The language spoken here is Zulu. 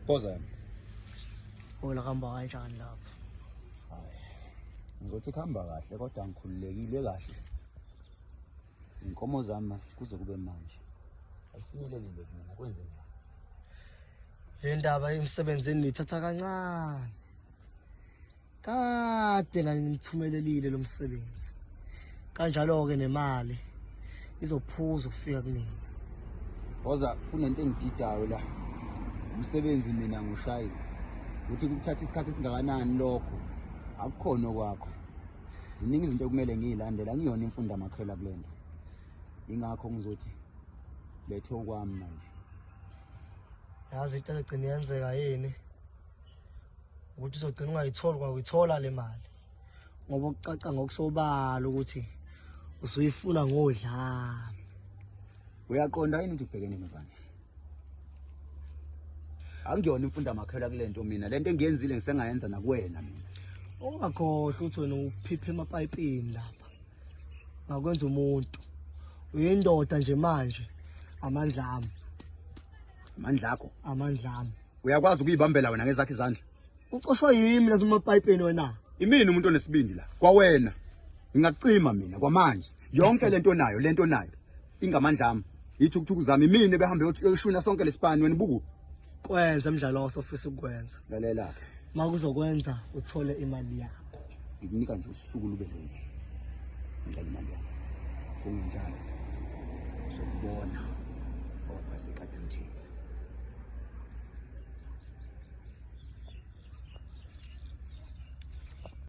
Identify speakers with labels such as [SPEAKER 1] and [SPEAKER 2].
[SPEAKER 1] Phoza yami.
[SPEAKER 2] Ola kuhamba kanjani lapho?
[SPEAKER 1] Hayi. Ngizothi kuhamba kahle kodwa ngikhululekile kahle. Inkomo zami kuze kube manje. Ayifinyelelile kumina kwenze njani?
[SPEAKER 2] Le ndaba emsebenzini nithatha kancane. Kade nganimthumelelile lo msebenzi. Kanjalo-ke nemali izophuza ukufika kunina.
[SPEAKER 1] Woza kunento engididayo la. Umsebenzi mina ngushayile. Uthi kuthatha isikhathi esingakanani lokho? Akukhona okwakho. Ziningi izinto okumele ngiyilandele, angiyona imfundo amakhela kule nto. Ingakho ngizothi lethe okwami manje.
[SPEAKER 2] Yazi into ezogcina yenzeka yini? Ukuthi uzogcina ungayitholi kwakuyithola le mali. Ngoba kucaca ngokusobala ukuthi usuyifuna ngodlame.
[SPEAKER 1] Uyaqonda yini ukuthi ubhekene nobani? Angiyona imfundo amakhela kule nto mina. Lento engiyenzile ngisengayenza nakuwena mina.
[SPEAKER 2] Ungakhohlwa ukuthi wena uphiphe emapayipini lapha. Ngakwenza umuntu. Uyindoda nje manje. Amandla ami.
[SPEAKER 1] Amandla akho.
[SPEAKER 2] Amandla ami.
[SPEAKER 1] Uyakwazi ukuyibambela wena ngezakho izandla.
[SPEAKER 2] Ucoshwa yimi lapha emapayipini wena.
[SPEAKER 1] Imini umuntu onesibindi la. Kwawena. Ngingakucima mina kwamanje. Yonke lento onayo, lento onayo ingamandla ami. Ithukuthuku zami imini behambe yoshuna sonke lesipani wena buku.
[SPEAKER 2] Kwenza umdlalo osofisa ukwenza.
[SPEAKER 1] Lalela ke.
[SPEAKER 2] Makuzokwenza uthole imali yakho.
[SPEAKER 1] Ngikunika nje usuku lube lunye. Ngicela imali yakho. Kungenjalo. Uzokubona. Okwase kade ngithini.